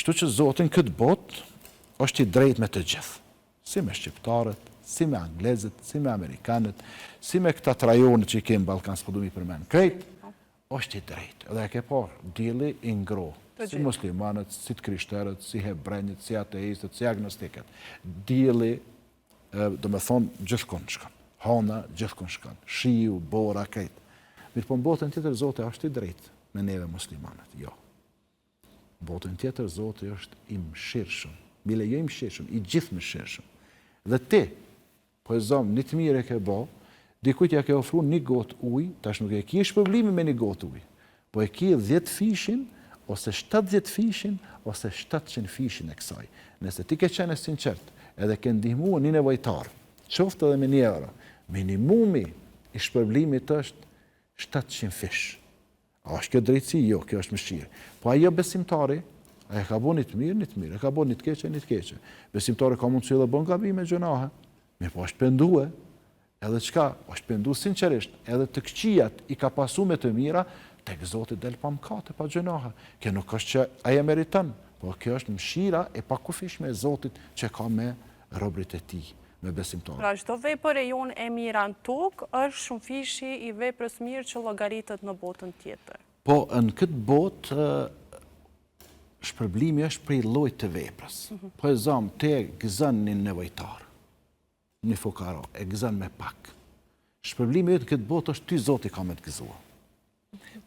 Kështu që Zoti në këtë botë është i drejtë me të gjithë. Si me shqiptarët, si me anglezët, si me amerikanët, si me këta të rajonit që i kemi në Ballkan, s'po du m'i përmend krejt, është i drejtë. Edhe e ke parë, dielli i ngroh, si muslimanët, si të krishterët, si hebrenjët, si ateistët, si agnostikët. Dielli, domethonë, gjithkund shkon. Hana, gjithkund shkon. Shiu, bora, krejt. Mirëpo në botën tjetër, Zoti është i drejtë me neve muslimanët. Jo. Në botën tjetër Zoti është i mëshirshëm, bile jo i mëshirshëm, i gjithëmëshirshëm. Dhe ti, po e zëmë, një të mirë e ke bo, dikujt ja ke ofru një gotë ujë, tash nuk e ki shpërblimin me një gotë ujë, po e ki 10 fishin, ose 70 fishin, ose 700 fishin e kësaj. Nëse ti ke qenë e sinqert, edhe ke ndihmu një nevojtar, qoftë edhe me një euro, minimumi i shpërblimit është 700 fish. A është kjo drejtësi? Jo, kjo është mëshirë. Po ai jo besimtari, ai e ka bo një të mirë, një të mirë, e ka bo një të keqe, një të keqe. Besimtari ka mundësi edhe bon gabime gjynahe, mirëpo është pendue, edhe çka, është pendu sinqerisht, edhe të këqijat i ka pasu me të mira, tek Zoti del pa mëkate, pa gjynahe. Kjo nuk është që ai e meriton, po kjo është mëshira e pakufishme e Zotit që ka me robërit e tij. me besimtarët. Pra çdo vepër e jonë e mira në tokë është shumëfishi i veprës mirë që llogaritet në botën tjetër. Po, në këtë botë shpërblimi është prej llojit të veprës. Mhm. Po e zëmë, ti e gëzon një nevojtar, një fukara, e gëzon me pak. Shpërblimi yt në këtë botë është ty Zoti ka me të gëzua.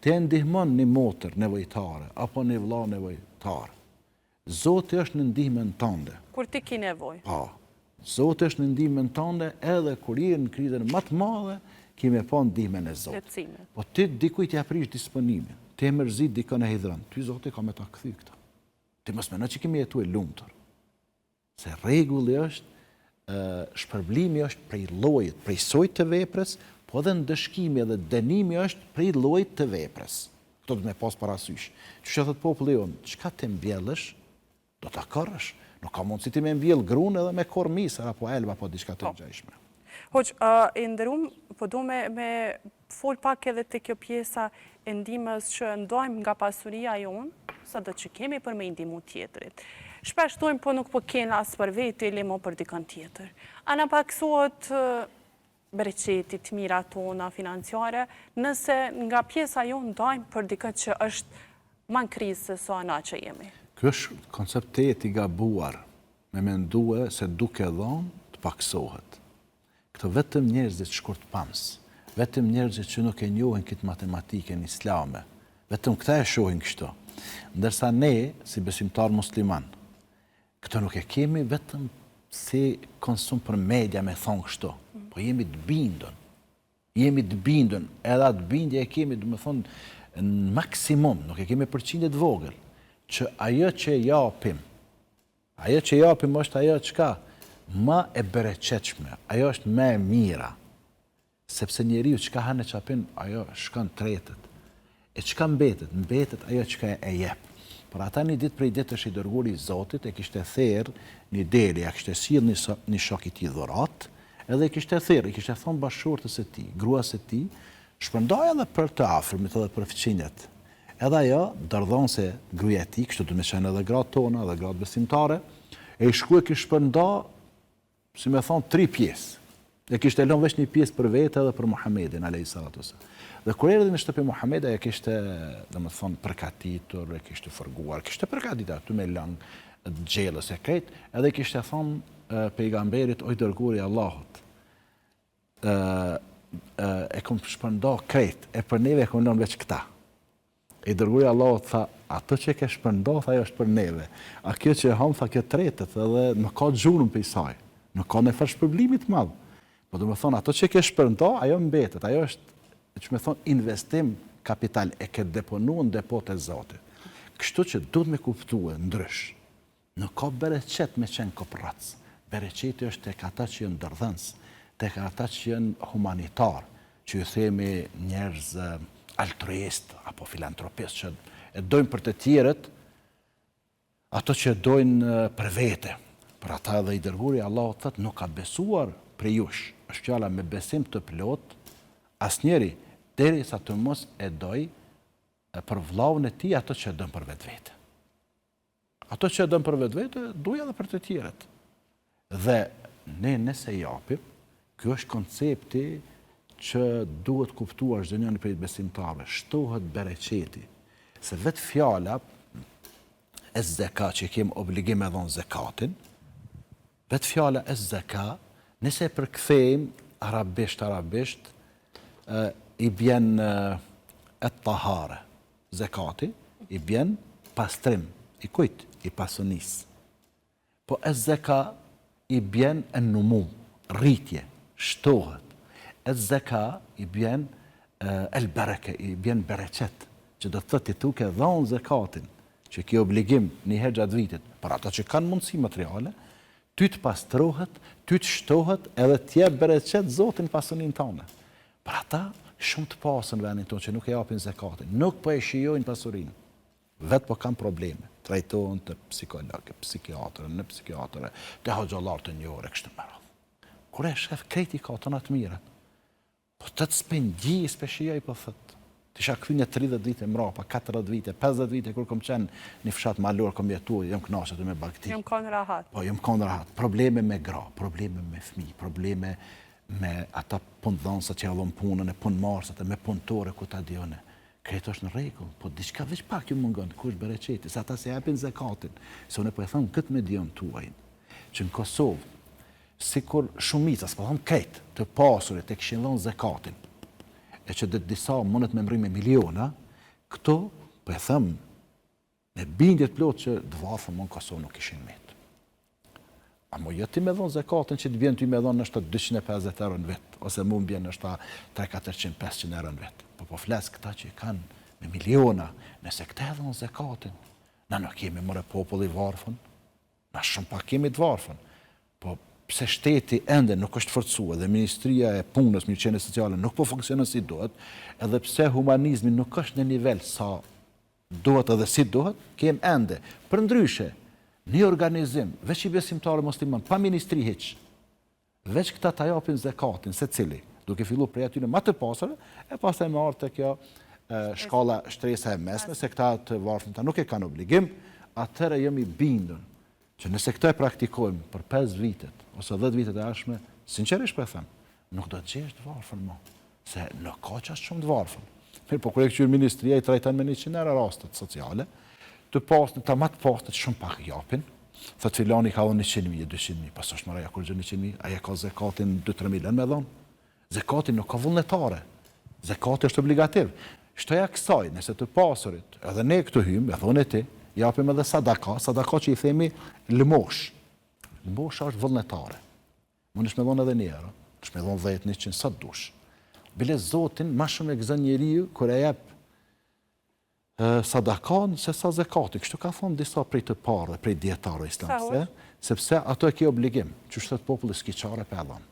Ti e ndihmon një motër nevojtare, apo një vlla nevojtar. Zoti është në ndihmën tënde. Kur ti ki nevojë. Po. Zoti është në ndihmën tënde edhe kur je në krizën më të madhe, ki me pa ndihmën e Zotit. Lehtësimin. Po ti dikujt ia prish disponimin, ti e mërzit dikën e hidhron, ty Zoti ka me ta kthy këtë. Ti mos mendo që ki me jetu e lumtur. Se rregulli është, shpërblimi është prej llojit, prej sojit të veprës, po edhe ndëshkimi edhe dënimi është prej llojit të veprës. Këto duhet me pas parasysh. Qysh e thotë populli jonë, çka të mbjellësh, do ta korrësh. Nuk ka mundësi ti me mbjell grunë edhe me korr misër apo elb apo diçka të po. ngjashme. Hoxhë, i nderum, po du me, me fol pak edhe te kjo pjesa e ndihmës që ndajmë nga pasuria jonë, sado që kemi për me i ndihmu tjetrit. Shpesh thojmë po nuk po kena as për veti, le mo për dikën tjetër. A na paksohet bereqeti, të mirat tona financiare, nëse nga pjesa jonë ndajmë për dikën që është ma në krizë se sa na që jemi. Ky është koncept tejet i gabuar, me mendue se duke dhonë të paksohet. Këto vetëm njerëzit shkurtpamës, vetëm njerëzit që nuk e njohin këtë matematikën islame, vetëm këta e shohin kështu. Ndërsa ne, si besimtarë muslimanë, këtë nuk e kemi vetëm si konsum për media me thonë kështu, po jemi të bindun, jemi të bindun, edhe atë bindje e kemi, domethonë, në maksimum, nuk e kemi përqindje të vogël, që ajo që japim, Ajo që japim është ajo çka ma e bereqetshme, ajo është më e mira. Sepse njeriu çka han e çka pin, ajo shkon tretet. E çka mbetet? Mbetet ajo çka e jep. Për ata një ditë prej ditësh i dërguari i Zotit e kishte therë një dele, ja kishte sjellë një, një shok i tij dhuratë, edhe e kishte therë, i kishte thonë bashkëshortes së tij, gruas së tij, shpërndaje edhe për të afërmit edhe për fqinjët. Edhe ajo, dorëdhënëse gruaja e tij, kështu duhet me qenë edhe gratë tona, edhe gratë besimtare, e i shku e kish shpërnda, si me thonë, tri pjesë. E kishte lënë veç një pjesë për vete edhe për Muhammedin, alejhi salatu ves selam. Dhe kur erdhi në shtëpi Muhammedi, ajo kishte, domethonë, përgatitur, e kishte fërguar, kishte përgatitur aty me lëng të gjellës e krejt, edhe i kishte thonë pejgamberit, o i dërguari i Allahut, e kom shpërnda krejt, e për neve e kom lënë veç këta. I dërguari i Allahut tha, ato që e ke shpërnda, tha ajo është për neve. A kjo që e hamë, tha kjo tretet, edhe nuk ka gjurmë prej saj. Nuk ka ndonjë shpërblimi të madh. Po domethonë, ato që e ke shpërnda, ajo mbetet. Ajo është, që me thonë, investim kapital, e ke deponu në depot e Zotit. Kështu që duhet me kuptue ndrysh. Nuk ka bereqet me qenë koprrac. Bereqeti është tek ata që janë dorëdhënës, tek ata që janë humanitarë, që ju themi njerëz altruistë apo filantropistë që e dojnë për të tjerët ato që e dojnë për vete. Për ata edhe i dërguari i Allahut thotë nuk ka besuar prej jush. Është fjala me besim të plotë asnjëri derisa të mos e dojë për vllaun e tij ato që e don për vetveten. Ato që e don për vetvete, duja edhe për të tjerët. Dhe ne nëse japim, ky është koncepti që duhet kuptuar çdo njëri prej besimtarëve, shtohet bereqeti. Se vetë fjala ez-zeka që kemi obligim me dhonë zekatin, vetë fjala ez-zeka, nëse e përkthejmë arabisht arabisht, i bjen et-tahare, zekati, i bjen pastrim, i kujt? I pasunisë. Po ez-zeka i bjen en-numu, rritje, shtohet. Ez-zeka i bjen el-bereke, i bjen bereqet, që do të thotë ti tuke dhanë zekatin, që ke obligim një herë gjatë vitit, për ata që kanë mundësi materiale, ty të pastrohet, ty të shtohet edhe të jep bereqet Zoti n'pasuninë tane. Për ata shumë të pasur në vendin tonë që nuk e japin zekatin, nuk po e shijojnë pasurinë. Vetë po kanë probleme, trajtohen te psikologë, psikiatër, në psikiatër, te hoxhallarë të njohur e kështu me radhë. Kur e shef krejt i ka tona të mirat. Po thotë s'pe ndjej, s'pe shijoj po thot. Të isha kthy një 30 vite mrapa, 40 vite, 50 vite kur kom qenë në fshat malor kom jetu, jam kënaqur aty me bagëti. Jam kon rahat. Po jam kon rahat. Probleme me gra, probleme me fëmijë, probleme me ata punëdhënësat që ja dhon punën e punëmarrësat e me punëtorë ku ta di unë. Krejt është në rregull, po diçka veç pak ju mungon, ku është bereqeti, se ata s'e japin zekatin. Se unë po e them këtë medium tuajin, që në Kosovë, sikur shumica, s'po them krejt, të pasurit e kishin dhënë zekatin, e që dhe disa mundet me mrri me miliona, këto, po e them, Me bindje të plotë që të varfër më në Kosovë nuk kishin met. Amo jo ti me dhonë zekatin që të bjen ty me dhonë ndoshta 250 euro në vit, ose mu më bjen ndoshta 3, 400, 500 euro në vit. Po po flas këta që kanë me miliona, nëse këta e dhonë zekatin, na nuk jemi more popull i varfën, Na shumë pak jemi të varfën. Po pse shteti ende nuk është forcuar dhe Ministria e Punës, Mirëqenies Sociale nuk po funksionon si duhet, edhe pse humanizmi nuk është në nivel sa duhet edhe si duhet, kem ende. Përndryshe, një organizim, veç i besimtarëve musliman, pa ministri hiç, Veç këta ta japin zekatin secili, duke fillu prej atyre ma të pasurve, e pastaj me ardhë te kjo shkalla shtresa e mesme, se këta të varfnit nuk e kanë obligim, atëherë jam i bindun që nëse këtë e praktikojmë për 5 vitet ose 10 vitet e ardhshme, sinqerisht po e them, nuk do të gjesh të varfër më, se nuk ka qaq shumë të varfër. Mirë, po kur e këqyr ministria i trajton me 100 euro rastet sociale, të pasnit, ta ma të pasnit shumë pak japin, thot filani ka dhënë 100.000, 200.000, po s'është more kurgjë 100.000, ai e ka zekatin 2-3 milion me dhonë. Zekati nuk ka vullnetare, zekati është obligativ. Shtoja kësaj, nëse të pasurit, edhe ne këtu hymë, edhe unë e ti, japim edhe sadaka, sadaka që i themi lëmosh. Lëmosha është vullnetare. Mundesh me dhonë edhe një euro, mundesh me dhonë 10, 100, sa të dush. Bile Zotin, ma shumë e gëzon njeriu, kur e jep sadakan se sa zekati. Kështu ka thonë disa prej të parëve, prej dijetarëve islam. Pse? Sepse ato e ke obligim. Qysh thot populli s'ki çare pa e dhonë.